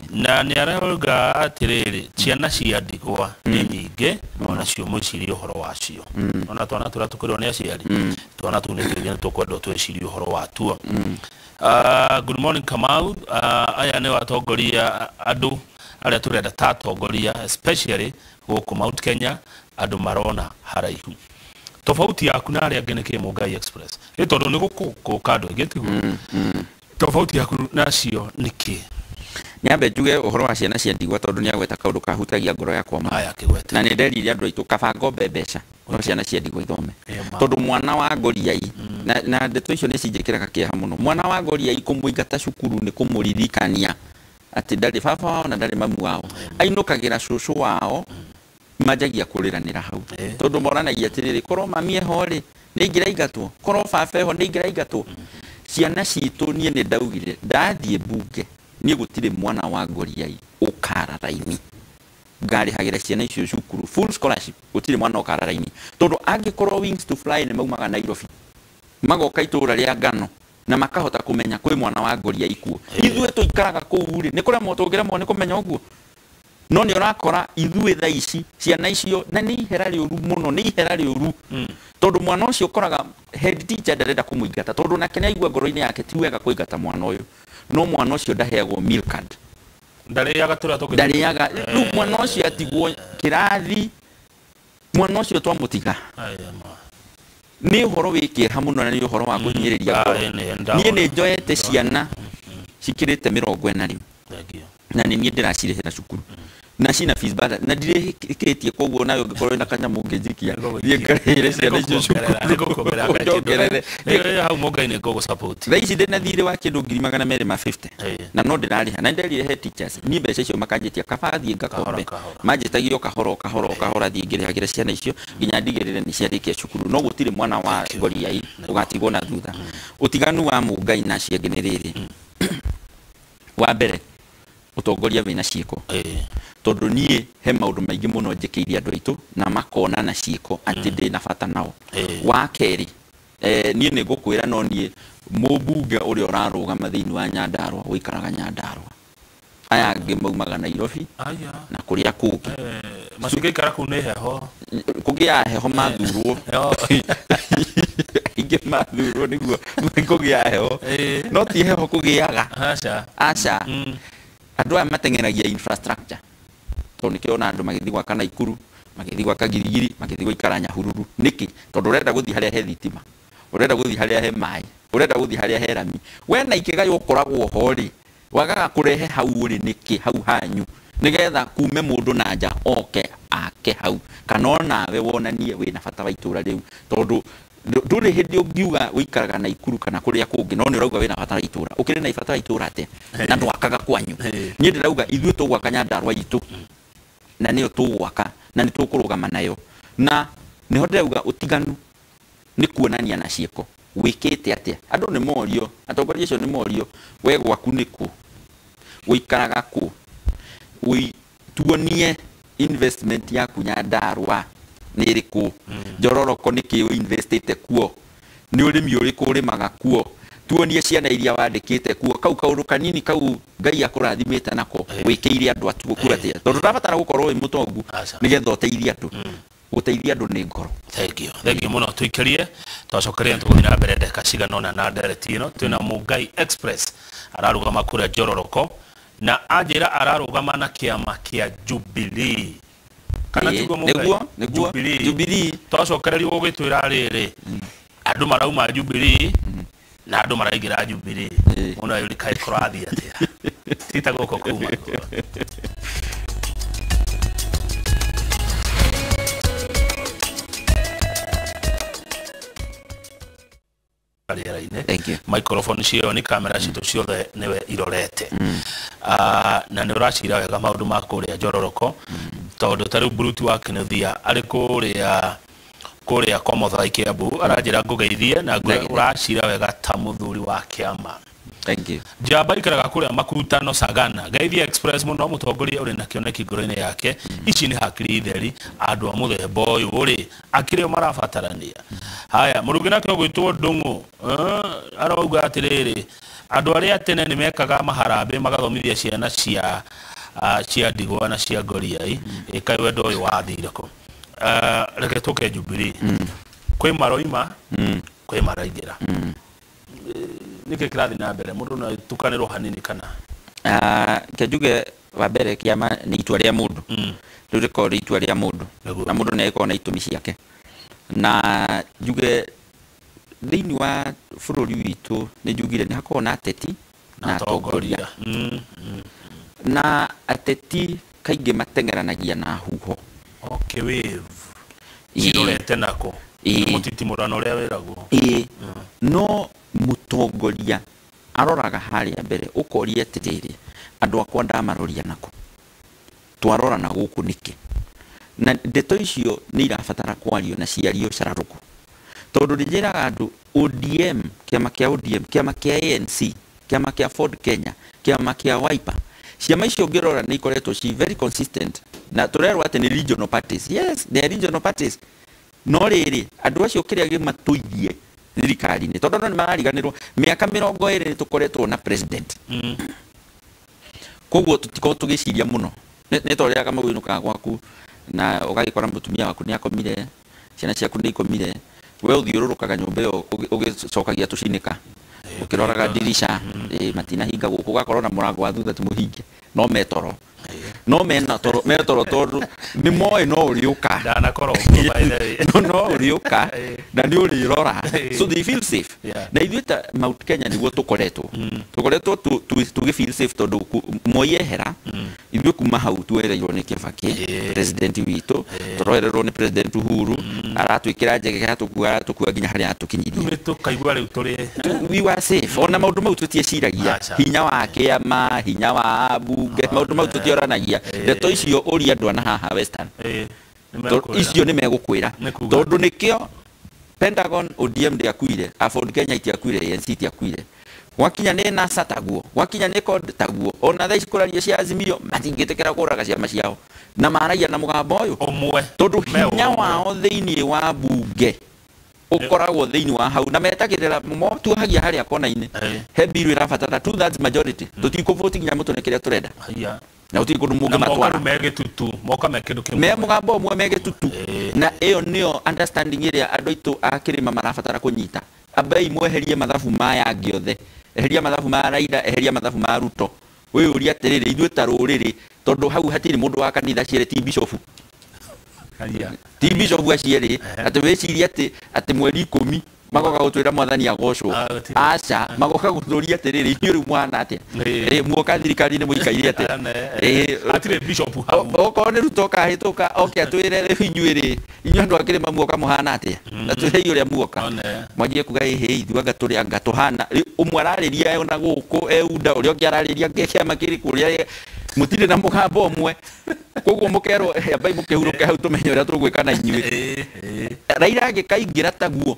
Na nĩ arauga atĩrĩrĩ, ciana cia ndigwa nĩ nyingĩ onacio mwĩcirie ũhoro wacio. Ona twana tũrĩa tũkũrĩrwo nĩ aciari, twana tũu nĩ tũingĩ nĩ tũkwendwo twĩcirie ũhoro watuo. Good morning Kamau. Aya nĩ watongoria andũ arĩa tũrenda ta atongoria especially gũkũ Mount Kenya, andũ marona haraihu. Tofauti yaku na arĩa angĩ nĩ kĩ Mũngai Express? Ĩ tondũ nĩ gũkũ andũ aingĩ tiguo. Tofauti yaku nacio nĩ kĩ? Nyambe njuge ũhoro wa ciana cia ndigwa tondũ nĩagweta kaũndũ kahutagia ngoro yakwa mũno. Aya, kĩgwete. Na nĩ nderire andũ aitũ kaba ngombe mbeca no ciana cia ndigwa ithome. Tondũ mwana wa ngoriai na ndeto icio nĩ cinjĩkĩraga kĩeha mũno. Mwana wa ngoriai kũmũingata cukuru nĩ kũmũririkania atĩ ndarĩ baba wao na ndarĩ mamu wao. Ainũkagĩra cũcũ wao manjagia kũrĩranĩra hau. Tondũ moranagia atĩrĩrĩ, korwo mami eho rĩ nĩ ingĩraingatwo, korwo baba eho nĩ ingĩraingatwo. Ciana citũ niĩ nĩ ndaugire ndathiĩ mbunge niĩ gũtirĩ mwana wa ngoriai ũkara raini. Ngarĩhagĩra ciana icio cukuru full scholarship, gũtirĩ mwana ũkara raini. Tondũ angĩkorwo Wings to Fly nĩ maumaga Nairobi magoka itũũra rĩa ngano na makahota kũmenya kwĩ mwana wa ngoriai kuo. Ithuĩ tũikaraga kũu rĩ nĩ kũremwo tũngĩremwo nĩ kũmenya ũguo. No nĩ ũrakora ithuĩ thaa ici ciana icio na nĩ ihera rĩũru mũno, nĩ ihera rĩũru. Tondũ mwana ũcio ũkoraga head teacher ndarenda kũmũingata tondũ nake nĩ aigua ngoro-inĩ yake ti wega kũingata mwana ũyũ. No mwana ũcio ndaheagwo meal card. Ndarĩaga tũrĩa tũngĩ. Ndarĩaga. Rĩu mwana ũcio atigwo kĩrathi, mwana ũcio twamũtiga. Nĩ ũhoro wĩ kĩeha mũno na nĩ ũhoro wa kũhinyĩrĩria ngoro. Niĩ nĩ njoete ciana cikĩrĩte 40 rĩu. Na nĩ niĩ ndĩracirĩhĩra cukuru. Na cina fees bada na ndirĩkĩtie koguo nawe ũngĩkorwo wĩna kanyamũ ũngĩnjikia thiĩ ngarĩhĩre ciana icio cukuru. Njongerere. Hau Mũngai nĩ ngũgũ support. Thaa ici ndĩna thirĩ wa kĩndũ 250,000 na no ndĩrarĩha na nderire he teachers niĩ mbeca icio makanjĩtia kaba thiĩ ngakombe manjĩtagio kahora kahora kahora thiĩ ngĩrĩhagĩra ciana icio nginya ndigĩrĩre nĩ ciarĩkia cukuru. No gũtirĩ mwana wa ngoriai ũgatigwo na thutha. Ũtiganu wa Mũngai na acio angĩ nĩ rĩrĩ. Wa mbere ũtongoria wĩna ciĩko. Tondũ niĩ he maũndũ maingĩ mũno njĩkĩire andũ aitũ na makona na ciĩko atĩ ndĩ na bata nao. Wa kerĩ, niĩ nĩ ngũkwĩra no niĩ mũmbunge ũrĩa ũrarũgama thĩinĩ wa Nyandarũa ũikaraga Nyandarũa. Aya angĩ maumaga Nairobi na kũrĩa kũngĩ. Macingĩikara kũu nĩ heho. Kũgĩa heho mathurwo. Aingĩ mathurwo nĩguo kũgĩa heho. No ti heho kũgĩaga. Aca. Aca. Andũ aya mateng'eragia infrastructure. Tondũ nĩkĩo ona andũ magĩthiĩ gwaka Naikuru, magĩthiĩ gwaka Girigiri, magĩthiĩ gũikara Nyahururu. Nĩkĩ? Tondũ ũrenda gũthiĩ harĩa he thitima, ũrenda gũthiĩ harĩa he maĩ, ũrenda gũthiĩ harĩa he rami. We na ikĩgaywo ũkoragwo ho rĩ, wagaga kũrehe hau ũrĩ nĩkĩ hau hanyu nĩgetha kume mũndũ na nja oke ake hau kana onawe wonanie wĩna bata wa itũũra rĩu. Tondũ ndũrĩ hĩndĩ ũngiuga ũikaraga Naikuru kana kũrĩa kũngĩ no nĩ ũrauga wĩna bata wa itũũra. Ũkĩrĩ na bata wa itũũra atĩa? Na ndwakaga kwanyu. Niĩ ndĩrauga ithuĩ tũgwaka Nyandarũa itũ na nĩyo tũgwaka na nĩ tũkũrũgama nayo. Na nĩho ndĩrauga ũtiganu nĩ kuonania na ciĩko. Wĩkĩte atĩa? Andũ nĩ morio, atongoria acio nĩ morio, we gwaku nĩ kũ? Ũikaraga kũ? Tuonie investment yaku Nyandarũa nĩ ĩrĩkũ? Njororoko nĩkĩ ũinvestĩte kuo? Nĩ ũrĩmi ũrĩkũ ũrĩmaga kuo? Tuonie ciana iria wandĩkĩte kuo. Kau kaũndũ kanini kau Ngai akũrathimĩte nako wĩkĩire andũ atuo kuo atĩa? Tondũ ndũrabatara gũkorwo wĩ mũtongu nĩgetha ũteithie andũ. Gũteithia andũ nĩ ngoro. Thank you. Thank you mũno. Tũikĩrie Twacokeria tũgũthiĩ na mbere ndagĩka cigana ũna na ndereti ĩno. Twĩna Mungai Express ararũgama kũrĩa Njororoko na anjĩra ararũgama na kĩama kĩa Jubilee. Kana tiguo Mungai? Nĩguo Jubilee. Twacokererio ũgĩtwĩra rĩrĩ andũ marauma Jubilee na andũ maraingĩra Jubilee. Mũndũ ayũri kaĩ kũrathiĩ atĩa? Tita gũkũ kuma. Thank you. Microphone cio ni kamera citũ ciothe niwe irorete. Na nĩ ũracira wega maũndũ ma kũrĩa Njororoko tondũ ta rĩu Bruti wa Kinuthia arĩ kũrĩa kwa Muthai Kiambu aranjĩra ngũgeithie na ũracira wega ta mũthuri wa kĩama. Thank you. Njamba ikaraga kũrĩa Makutano Sagana. Geithia Express mũno mũtongoria ũrĩ na kĩoneki ngoro-inĩ yake. Ici nĩ hakiri theri andũ a mũthemba ũyũ rĩ akĩrĩ o marabatarania. Haya mũrungi nake ũgwĩtwo Ndung'u arauga atĩrĩrĩ andũ arĩa tene nĩ mekaga maharambĩ magathomithia ciana cia ndigwa na cia ngoriai ĩkaĩ wendo ũyũ wathire kũ. Reke tũke Jubilee. Kwĩ maroima kwĩ maraingĩra. Nĩkĩ kĩrathiĩ na mbere mũndũ no tukanĩrwo hanini kana ke njuge wa mbere kĩama nĩ itua rĩa mũndũ. Rĩu rĩkorwo rĩ itua rĩa mũndũ na mũndũ nĩ agĩkorwo na itũmi ciake. Na njuge thĩinĩ wa bũrũri witũ nĩ njugire nĩ hakoragwo na ateti na atongoria. Na ateti kaingĩ mateng'eranagia na huho. Okay, wave. Cirorete nako. Mũtitimũrano ũrĩa wĩragwo. No mũtongoria aroraga harĩa mbere ũkoria atĩrĩrĩ andũ akwa ndamaroria nako twarora na gũkũ nĩkĩ. Na ndeto icio nĩ irabatara kwario na ciario cararũkũ tondũ ndĩnjĩraga andũ ODM, kĩama kĩa ODM, kĩama kĩa ANC, kĩama kĩa Ford Kenya, kĩama kĩa Wiper, ciama icio ũngĩrora nĩ ikoretwo ci very consistent na tũrerwo atĩ nĩ regional parties. Yes, they are regional parties. No rĩrĩ andũ acio kĩrĩa gĩmatũirie thirikari-inĩ tondũ andũ nĩ marariganĩrwo mĩaka 20 nĩ tũkoretwo na president. Koguo tũtikorwo tũgĩciria mũno nĩ ta ũrĩa kamau ũinũkaga gwaku na ũgagĩkora mũtumia waku nĩ akomire, ciana ciaku nĩ ikomire, we ũthiũrũrũkaga nyũmba ĩyo ũgĩcokagia tũcinĩka ũkĩroraga ndirica matinahinga gũkũ ũgakorwo na mũrango wa thutha ti mũhinge no metoro no mena toro metoro tondũ nĩ moĩ no ũrĩũka ndanakorwo by the way no ũrĩũka na nĩ ũrĩrora, so they feel safe. Na ithuĩ ta Mount Kenya nĩguo tũkoretwo tũgĩ feel safe tondũ Moi ehera ithuĩ kuma hau tuereirwo nĩ Kibaki president witũ, tũroererwo nĩ president Uhuru aratwĩkĩra njege atũkua nginya harĩa atũkinyirie tũkaigua rĩu tũrĩ we were safe. Ona maũndũ mau tũtieciragia hinya wa kĩama, hinya wa bunge, maũndũ mau tũtioranagia. Ndeto icio ũria andũ ana haha Western icio nĩ megũkwĩra tondũ nĩkĩo Pentagon ODM ndĩakuire, Ford Kenya itiakuire, ANC itiakuire. Gwakinya nĩ NASA taguo, gwakinya nĩ CORD taguo, ona thaa ici kũraria cia Azimio matingĩtĩkĩra kũraga ciama ciao na maragia na mũgambo ũyũ ũmwe tondũ hinya wao thĩinĩ wa bunge ũkoragwo thĩinĩ wa hau na metagĩrĩra motuhagia harĩa kona-inĩ he bill ĩrabatara 2/3 majority tũtikũvoti nginya mũtũne kĩrĩa tũrenda na gũtirĩ kũndũ mũngĩmatwara me gĩtutu moka me kĩndũ kĩmwe me mũgambo ũmwe me gĩtutu. Na ĩyo nĩyo understanding ĩrĩa andũ aitũ a kĩrĩma marabatara kũnyita. Ambai mweherie mathabu maya angĩ othe, eheria mathabu ma Raila, eheria mathabu ma Ruto, wĩyũrie atĩrĩrĩ ithuĩ ta rũrĩrĩ tondũ hau hatirĩ mũndũ wa kanitha cierĩ ti bishofu ti bishofu acierĩ atĩ wĩcirie atĩ mweri 10 magoka gũtwĩra mwathani agocwo. Aca magoka gũtũria atĩrĩrĩ inyuĩ rĩu mwana atĩa muoka thirikari-inĩ mũikaire atĩa hatirĩ bishop hau. Okorwo nĩ Ruto kahĩtũka oke atwĩre rĩu inyuĩ rĩ inyuĩ andũ a kĩrĩma muoka mũhana atĩa na twĩrei ũrĩa muoka mwanjie kuga ĩhĩ ithuĩ anga tũrĩ anga tũhana ũmwe ararĩria ona gũkũ eunda ũrĩa ũngĩ ararĩria kĩama kĩrĩkũ ũrĩa mũtirĩ na mũgambo ũmwe koguo mũkerwo ambai mũkĩhurũke hau tũmenye ũrĩa tũgwĩka na inyuĩ. Raila angĩkaingĩra taguo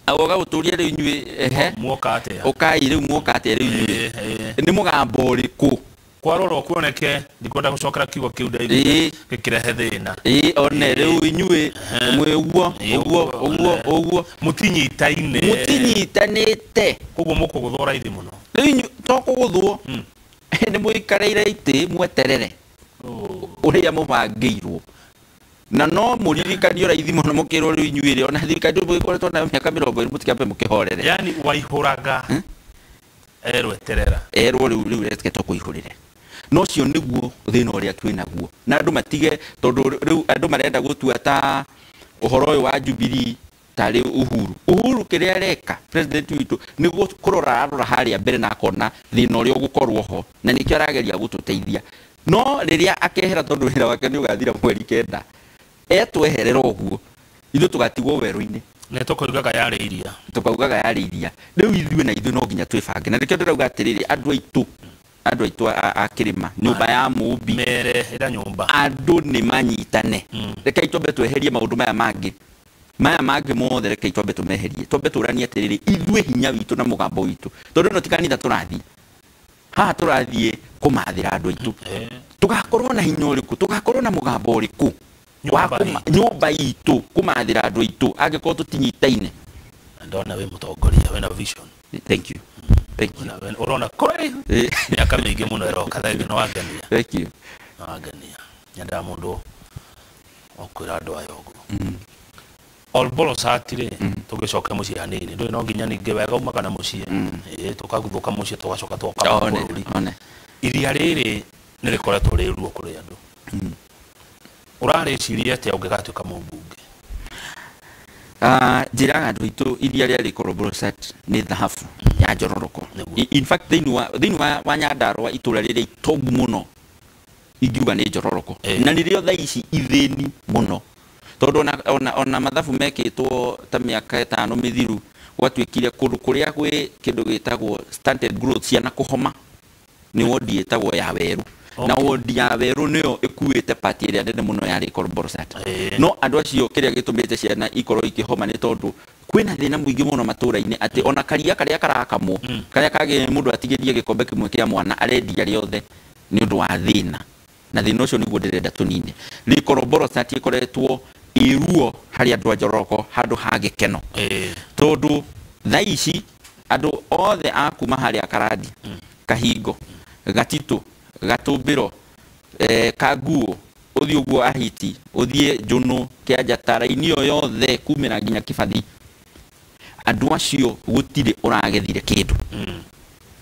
agoka gũtũria rĩu inyuĩ ehe muoka atĩa ũkai rĩu muoka atĩa rĩu inyuĩ nĩ mũgambo ũrĩkũ kwarorwo kuoneke ndikwenda gũcokera kiugo kĩu ndaiguire gĩkĩrehe thĩna one rĩu inyuĩ mwĩ ũguo ũguo ũguo ũguo mũtinyitaine mũtinyitanĩte koguo mũkũgũthwo raithi mũno rĩu inyuĩ to kũgũthwo nĩ mũikareire itĩ mweterere ũrĩa mũbangĩirwo. Na no mũririkanio raithi mũno mũkĩrwo rĩu inyuĩ ona thirikari ndũgĩkoretwo nayo mĩaka 20 mũtikambe mũkĩhorere. Yani waihũraga erwo eterera erwo rĩu reke tũkũihũrĩre. No cio nĩguo thĩna ũrĩa twĩ naguo na andũ matige tondũ rĩu andũ marenda gũtua ta ũhoro ũyũ wa Jubilee tarĩ Uhuru kĩrĩa areka president witũ nĩ kũrora arora harĩa mbere na akona thĩna ũrĩa ũgũkorwo ho na nĩkĩo arageria gũtũteithia. No rĩrĩa akehera tondũ wĩra wake nĩ ũgathira mweri 9 etweherera ũguo ithuĩ tũgatigwo werũ-inĩ. Nĩ tũkaugaga yarĩ iria. Tũkaugaga yarĩ iria. Rĩu ithuĩ na ithuĩ no nginya twĩbange na nĩkĩo ndĩrauga atĩrĩrĩ andũ aitũ a kĩrĩma nyũmba ya mũmbi mere ĩra nyũmba andũ nĩ manyitane. Rekei twambe tweherie maũndũ maya mangĩ mothe, rekei twambe tũmeherie, twambe tũranie atĩrĩrĩ ithuĩ hinya witũ na mũgambo witũ tondũ no ti kanitha tũrathiĩ haha, tũrathiĩ kũmathĩra andũ aitũ. Tũgakorwo na hinya ũrĩkũ, tũgakorwo na mũgambo ũrĩkũ nyũmba itũ kũmathĩra andũ aitũ angĩkorwo tũtinyitaine. Ndona wĩ mũtongoria wĩna vision. Thank you. Thank you. Urona kũraihu mĩaka mĩingĩ mũno ĩroka thengi no wangenia. Thank you. No wangenia. Nyendaga mũndũ okwĩra andũ aya ũguo. Olbolosat rĩ tũgĩcoke mũciĩ hanini ndũĩ no nginya ningĩ wega umaga na mũciĩ tũkaguthũka mũciĩ tũgacoka twoka bũrũri. Iria rĩrĩ nĩ rĩkoretwo rĩ ruo kũrĩ andũ. Ũrarĩciria atĩa ũngĩgatuĩka mũmbunge? Njĩraga andũ aitũ iria rĩa Lake Olbolosat nĩ thahabu ya njororoko. In fact thĩinĩ wa Nyandarũa itũra rĩrĩa itongu mũno ingiuga nĩ njororoko. Na nĩrĩo thaa ici ithĩni mũno tondũ ona mathabu mekĩtwo ta mĩaka 5 mĩthiru gwatuĩkire kũndũ kũrĩa gwĩ kĩndũ gĩtagwo stunted growth ciana kũhoma nĩ wondi ĩtagwo ya werũ. Na wondi ya werũ nĩyo ĩkuĩte pati ĩrĩa nene mũno ya Lake Olbolosat. No andũ acio kĩrĩa gĩtũmĩte ciana ikorwo ikĩhoma nĩ tondũ kwĩna thĩna mũingĩ mũno matũra-inĩ atĩ ona karia karĩa karakamwo karĩa kagĩrĩire mũndũ atigĩrie gĩkombe kĩmwe kĩa mwana arendia rĩothe nĩ ũndũ wa thĩna. Na thĩna ũcio nĩguo ndĩrenda tũnine. Lake Olbolosat ĩkoretwo ĩruo harĩ andũ a Njoroko handũ ha gĩkeno tondũ thaa ici andũ othe a kuma harĩa Karandi, Kahingo, Gatitũ, Gatũmbĩro, Kanguo, ũthiĩ ũguo Ahiti, ũthiĩ Njũnũ, Kĩanjata, raini ĩyo yothe kumĩra nginya Kĩbathi, andũ acio gũtirĩ ũragethire kĩndũ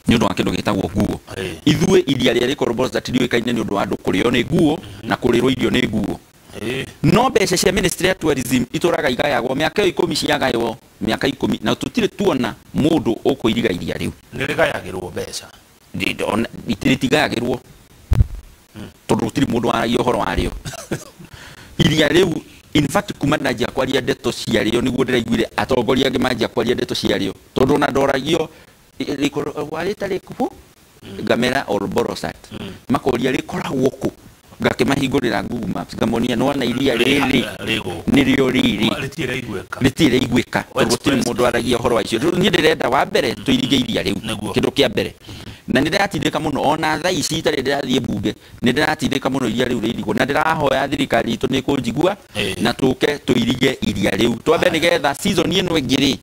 nĩ ũndũ wa kĩndũ gĩtagwo nguo. Ithuĩ iria rĩa Lake Olbolosat rĩũĩkaine nĩ ũndũ wa andũ kũrĩo nĩ nguo na kũrĩrwo irio nĩ nguo. No mbeca cia Ministry ya Tourism itũraga igayagwo mĩaka ĩyo 10 ciagaywo mĩaka 10 na tũtirĩ tuona mũndũ ũkũiriga iria rĩu. Nĩ rĩgayagĩrwo mbeca? Rĩtigayagĩrwo tondũ gũtirĩ mũndũ waragia ũhoro warĩo. Iria rĩu in fact kuma ndanjia kwaria ndeto ciarĩo nĩguo ndĩraiguire atongoria angĩ manjia kwaria ndeto ciarĩo tondũ ona ndoragio warĩta rĩkũ ngamera Olbolosat makoria rĩkoragwo kũ ngakĩmahingũrĩra Google Maps ngamonia nĩwona iria rĩrĩ nĩrĩo rĩrĩ rĩtirĩ iguĩka tondũ gũtirĩ mũndũ aragia ũhoro wa icio. Rĩu niĩ ndĩrenda wa mbere tũirige iria rĩu kĩndũ kĩa mbere na nĩ ndĩratindĩka mũno ona thaa ici itarĩ ndĩrathiĩ mbunge nĩ ndĩratindĩka mũno iria rĩu rĩirigwo na ndĩrahoya thirikari itũ nĩ kũnjigua na tũke tũirige iria rĩu twambe nĩgetha season ĩno ĩngĩ rĩ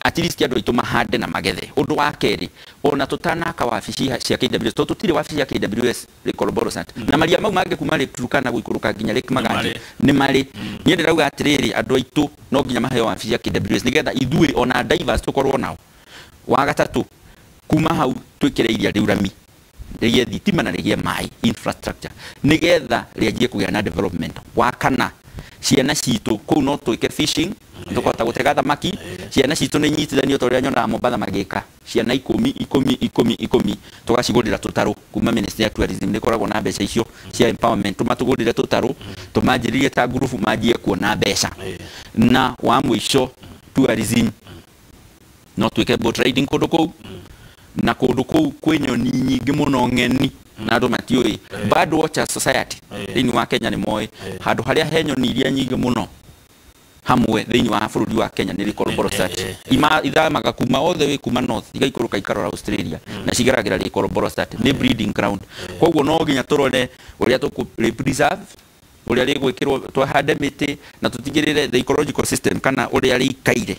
at least andũ aitũ mahande na magethe. Ũndũ wa kerĩ ona tũtanaka wabici cia KWS tondũ tũtirĩ wabici ya KWS Lake Olbolosat na maria mau mangĩ kuma Lake Turkana gũikũrũka nginya Lake Magadi nĩ marĩ. Niĩ ndĩrauga atĩrĩrĩ andũ aitũ no nginya maheo wabici ya KWS nĩgetha ithuĩ ona divers tũkorwo nao. Wa gatatũ kuma hau twĩkĩre iria rĩu rami rĩgĩe thitima na rĩgĩe maĩ infrastructure nĩgetha rĩanjie kũgĩa na development. Wa kana ciana citũ kũu no twĩke fishing tũkahota gũtega thamaki. Ciana citũ nĩ nyitithanio ta ũrĩa nyonaga Mombatha magĩka ciana 10 10 10 10 tũgacigũrĩra tũtarũ kuma Ministry ya Tourism nĩ ĩkoragwo na mbeca icio cia empowerment tũmatũgũrĩre tũtarũ tũmanjĩrĩrie ta ngurubu manjie kuona mbeca. Na wa mũico tourism no twĩke boat riding kũndũ kũu na kũndũ kũu kwĩ nyoni nyingĩ mũno ng'eni na andũ matiũĩ. Bird Watchers Society thĩinĩ wa Kenya nĩ moĩ handũ harĩa he nyoni iria nyingĩ mũno hamwe thĩinĩ wa bũrũri wa Kenya nĩ Lake Olbolosat. Ithamaga kuma all the way kuma north igaikũrũka ikarora Australia na cigeragĩra Lake Olbolosat nĩ breeding ground. Koguo no nginya tũrore ũrĩa tũkũ preserve ũrĩa rĩgwĩkĩrwo twahande mĩtĩ na tũtigĩrĩre the ecological system kana ũrĩa rĩikaire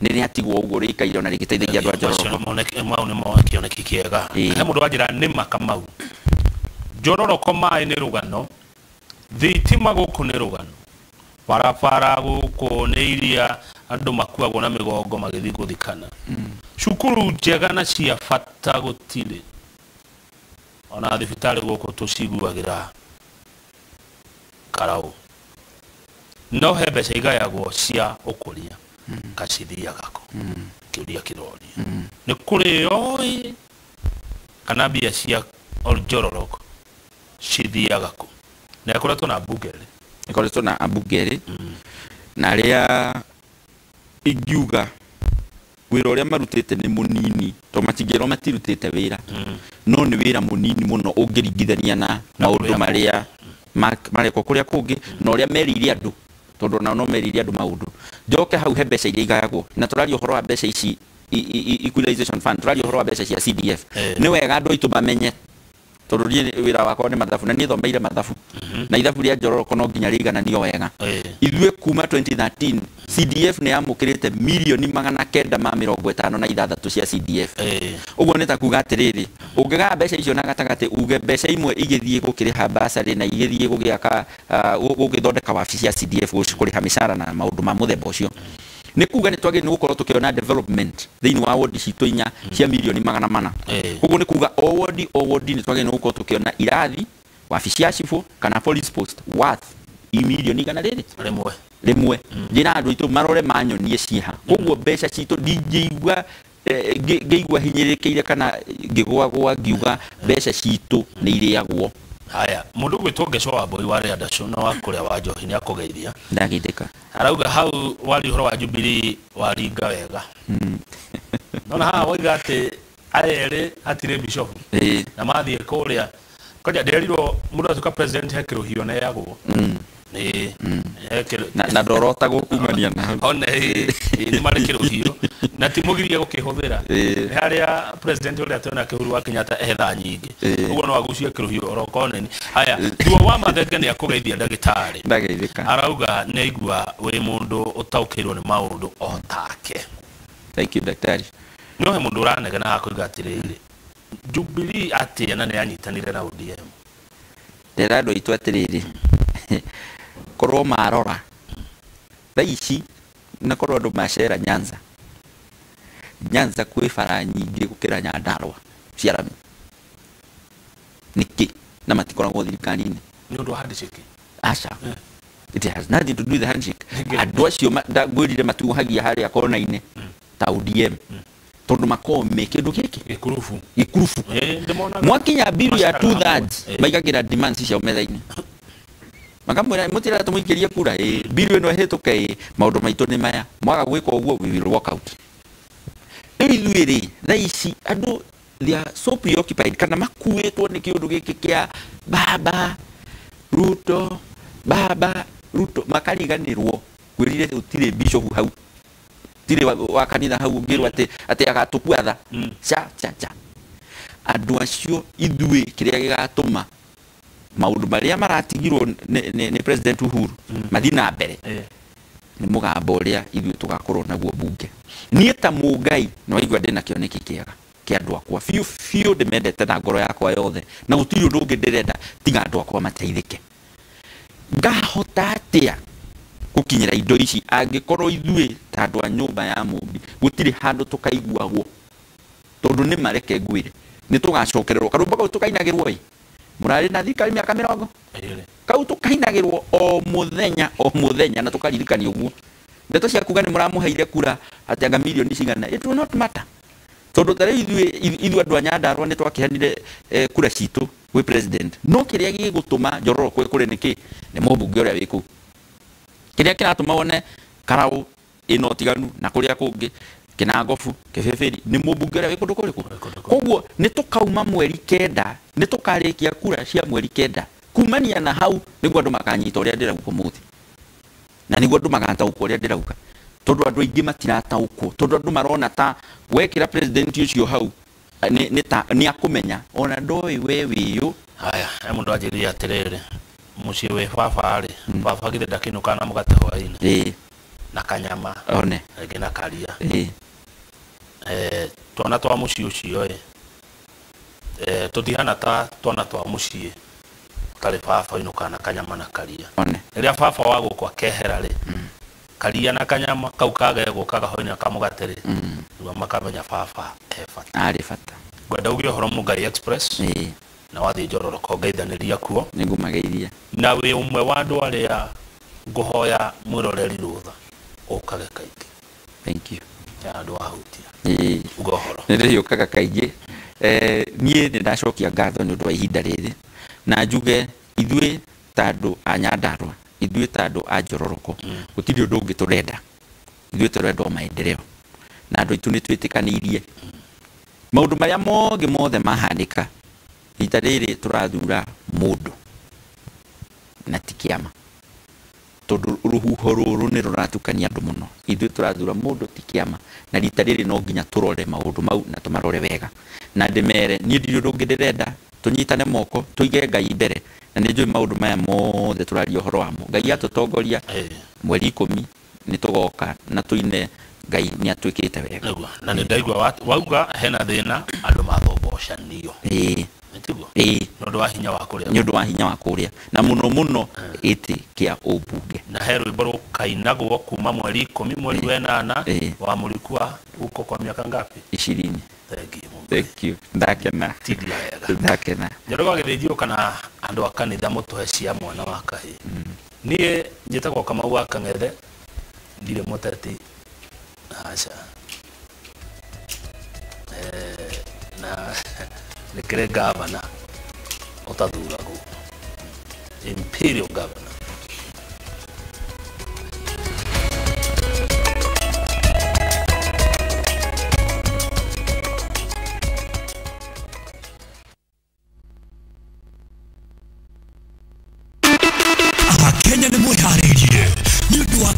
nĩ rĩatigwo ũguo rĩikaire ona rĩgĩteithagia andũ a Njororoko. Mau nĩ mo kĩoneki kĩega. He mũndũ wanjĩra nĩ Makamau Njororoko maĩ nĩ rũgano, thitima gũkũ nĩ rũgano, Barabara gũkũ nĩ iria andũ makuagwo na mĩgongo magĩthiĩ gũthikana. Cukuru njega na cia bata gũtirĩ. Ona thibitarĩ gũkũ tũciguagĩra karau. No he mbeca igayagwo cia ũkũria kacithiaga kũ? Kĩũria kĩroria. Nĩ kũrĩo ĩ kana mbia cia Oljororok cithiaga kũ? Na ĩkoretwo na mbunge erĩ. Ĩkoretwo na ambunge erĩ na arĩa ingiuga wĩra ũrĩa marutĩte nĩ mũnini to matingĩrwo matirutĩte wĩra no nĩ wĩra mũnini mũno ũngĩringithania na maũndũ marĩa marekwo kũrĩa kũngĩ na ũrĩa merĩire andũ tondũ nao no merĩire andũ maũndũ. Njoke hau he mbeca iria igayagwo na tũraria ũhoro wa mbeca ici equalization fund, tũraria ũhoro wa mbeca cia CDF. Nĩ wega andũ aitũ mamenye tondũ niĩ wĩra wakwa nĩ mathabu na niĩ thomeire mathabu na ithabu rĩa Njororoko no nginya rĩigananio wega. Ithuĩ kuma 2013 CDF nĩ yamũkĩrĩte mirioni 956 cia CDF. Ũguo nĩ ta kuga atĩrĩrĩ, ũngĩgaya mbeca icio na gatagatĩ uge mbeca imwe igĩthiĩ gũkĩrĩha bursary na igĩthiĩ gũgĩaka gũgĩthondeka wabici cia CDF kũrĩha mĩcara na maũndũ ma mũthemba ũcio. Nĩ kuga nĩ twagĩrĩirwo nĩ gũkorwo tũkĩona development thĩinĩ wa wodi citũ inya cia mirioni 400. Koguo nĩ kuga o wodi nĩ twagĩrĩirwo nĩ gũkorwo tũkĩona irathi, wabici ya cibũ kana police post worth mirioni 100 rĩmwe. Njĩra andũ aitũ marore manyonie ciĩha. Koguo mbeca citũ ndingĩigua ngĩigua hinyĩrĩkĩire kana ngĩgwagwa ngiuga mbeca citũ nĩ irĩagwo. Haya, mũndũ ũgwĩtwo Ngeco wa Mbũi wa Rĩandacũ na wa kũrĩa wa Njohi nĩ akũgeithia. Ndagĩthĩka. Arauga hau wari ũhoro wa Jubilee waringa wega. Nona haha woiga atĩ aya erĩ hatirĩ bishop. Na mathiĩ kũrĩa kwanja ndĩrerirwo mũndũ atuĩka president he kĩrũhio neagwo. Na ndorotagwo kumania na hau. One nĩ marĩ kĩrũhio na ti mũgirie gũkĩhũthĩra. Nĩ harĩa president ũrĩa twĩna Uhuru wa Kenyatta etha nyingĩ. Ũguo no agucie kĩrũhio oro nini. Haya, Thuo wa Mathenge nĩ akũgeithia ndagĩtarĩ. Ndagĩthĩka. Arauga nĩ aigua wĩ mũndũ ũtaũkĩirwo nĩ maũndũ o take. Thank you daktari. No he mũndũ ũranegena akauga atĩrĩrĩ, Jubilee atĩa na nĩ yanyitanire na ODM. Ndĩra andũ aitũ atĩrĩrĩ, korwo marora thaa ici na korwo andũ macera Nyanza, Nyanza kwĩ bara nyingĩ gũkĩra Nyandarũa cia rami. Nĩkĩ? Na matikoragwo thirikari-inĩ. Nĩ ũndũ wa handshake? Aca. It has nothing to do with the handshake. Andũ acio ngwĩrire matuhagia harĩa kona-inĩ ta ODM. Tondũ makoragwo me kĩndũ gĩkĩ gĩkurubu. Gĩkurubu. Mwakinya biru ya 2/3 maigagĩra demands ciao metha-inĩ. Makamwĩra mũtirenda tũmũikĩrie kura ĩ biru ĩno ĩhĩtũke ĩ maũndũ maitũ nĩ maya mwaga gwĩka ũguo we will walk out. Rĩu ithuĩ rĩ thaa ici andũ they are so preoccupied kana makuĩtwo nĩ kĩũndũ gĩkĩ kĩa baba Ruto baba Ruto makariganĩrwo ngwĩrire gũtirĩ bishop hau tirĩ wa kanitha hau ũngĩrwo atĩ atĩ agatũkua tha cha cha cha. Andũ acio ithuĩ kĩrĩa gĩgatũma maũndũ marĩa maratigirwo nĩ President Uhuru mathiĩ na mbere nĩ mũgambo ũrĩa ithuĩ tũgakorwo naguo bunge. Niĩ ta Mũngai no waigua ndĩna kĩoneki kĩega kĩa andũ akwa biũ biũ, ndĩmendete na ngoro yakwa yothe na gũtirĩ ũndũ ũngĩ ndĩrenda tiga andũ akwa mateithĩke. Ngahota atĩa gũkinyĩra indo ici angĩkorwo ithuĩ ta andũ a nyũmba ya Mũmbi gũtirĩ handũ tũkaiguagwo tondũ nĩ mareke ngwĩre nĩ tũgacokererwo karũmba kau tũkainagĩrwo ĩ mũrarĩ na thirikari mĩaka 20 kau tũkainagĩrwo o mũthenya na tũkaririkanio ũguo. Ndeto cia kuga nĩ mũramũheire kura atĩ anga mirioni cigana, it will not matter tondũ ta rĩu ithuĩ andũ a Nyandarũa nĩ twakĩheanire kura citũ gwĩ president no kĩrĩa gĩgũtũma Njororoko ĩkũre nĩkĩ? Nĩ mũmbunge ũrĩa wĩ kũu. Kĩrĩa kĩratũma wone Karau ĩna ũtiganu na kũrĩa kũngĩ Kĩnangobu Kĩbĩbĩri nĩ mũmbunge ũrĩa wĩ kũndũ kũrĩkũ. Koguo nĩ tũkauma mweri 9 nĩ tũkarĩkia kura cia mweri 9 kumania na hau nĩguo andũ makanyita ũrĩa ndĩrauga ũmũthĩ na nĩguo andũ magataũkwo ũrĩa ndĩrauga tondũ andũ aingĩ matirataũkwo tondũ andũ marona ta wekĩra president ũcio hau nĩ akũmenya ona ndoĩ we wĩyũ. Haya, he mũndũ anjĩrire atĩrĩrĩ, mũciĩ wĩ baba rĩ, baba githĩ ndakĩinũkaga na mũgate hwaĩ-inĩ na kanyama one rĩngĩ na karia. Twana twa mũciĩ ũcio ĩ tũtihana ta twana twa mũciĩ Ũtarĩ baba ũinũkaga na kanyama na karia. Rĩrĩa baba wa gũkũ akehera rĩ, karia na kanyama kau kage gũkaga hwainĩ kamũgate rĩ, nĩguo makamenya baba he bata. Arĩ bata. Ngwenda uge ũhoro Mũngai Express. Na wathiĩ Njororoko ngeithanĩria kuo. Nĩngũmageithia. Na wĩ ũmwe wa andũ arĩa ngũhoya mwĩroreri rũtha ũkage kaingĩ. Thank you. Ya andũ ahutia. Uga ũhoro. Nĩndĩrĩũkaga kaingĩ. Niĩ nĩndacokia ngatho nĩ ũndũ wa ihinda rĩrĩ. Na njuge ithuĩ ta andũ a Nyandarua, ithuĩ ta andũ a Njororoko, gũtirĩ ũndũ ũngĩ tũrenda. Ithuĩ tũrenda o maendeleo. Na andũ aitũ nĩtwĩtĩkanĩirie. Maũndũ marĩa mothe mothe mahanĩka, rita rĩrĩ tũrathura mũndũ na ti kĩama. Tondũ rũhuho rũrũ nĩ rũratukania andũ mũno. Ithuĩ tũrathura mũndũ ti kĩama. Na rita rĩrĩ no nginya tũrore maũndũ mau na tũmarore wega. Na ndĩmere niĩ ndirĩ ũndũ ũngĩ ndĩrenda, tũnyitane moko, tũige Ngai mbere. Na nĩ njũĩ maũndũ maya mothe tũraria ũhoro wamo. Ngai atũtongoria mweri 10 nĩ tũgoka na tũine Ngai nĩ atuĩkĩte wega. Nĩguo. Na nĩ ndaigua wauga hena thĩna andũ mathombocanio. Nĩtiguo? Nĩ ũndũ wa hinya wa kũrĩa. Nĩ ũndũ wa hinya wa kũrĩa. Na mũno mũno gĩtĩ kĩa ũmbunge. Na he rwĩmbo rũkainagwo kuma mweri 10 mweri wa 8 wa mũrikwa uko kwa miaka ngapi? 20. Thank you. Thank you. Ndakena. Tidia wega. Ndakena. Njoroge wa Gĩthĩnjiro kana andũ a kanitha mũtũhe cia mwana wa kahĩĩ. Niĩ njĩtagwo Kamau wa Kang'ethe, ndirĩ mũteti. Aca. Na nĩkĩrĩ gavana ũtathuragwo. Imperial governor. Kenya nĩ mwĩharĩirie nĩ ũndũ wa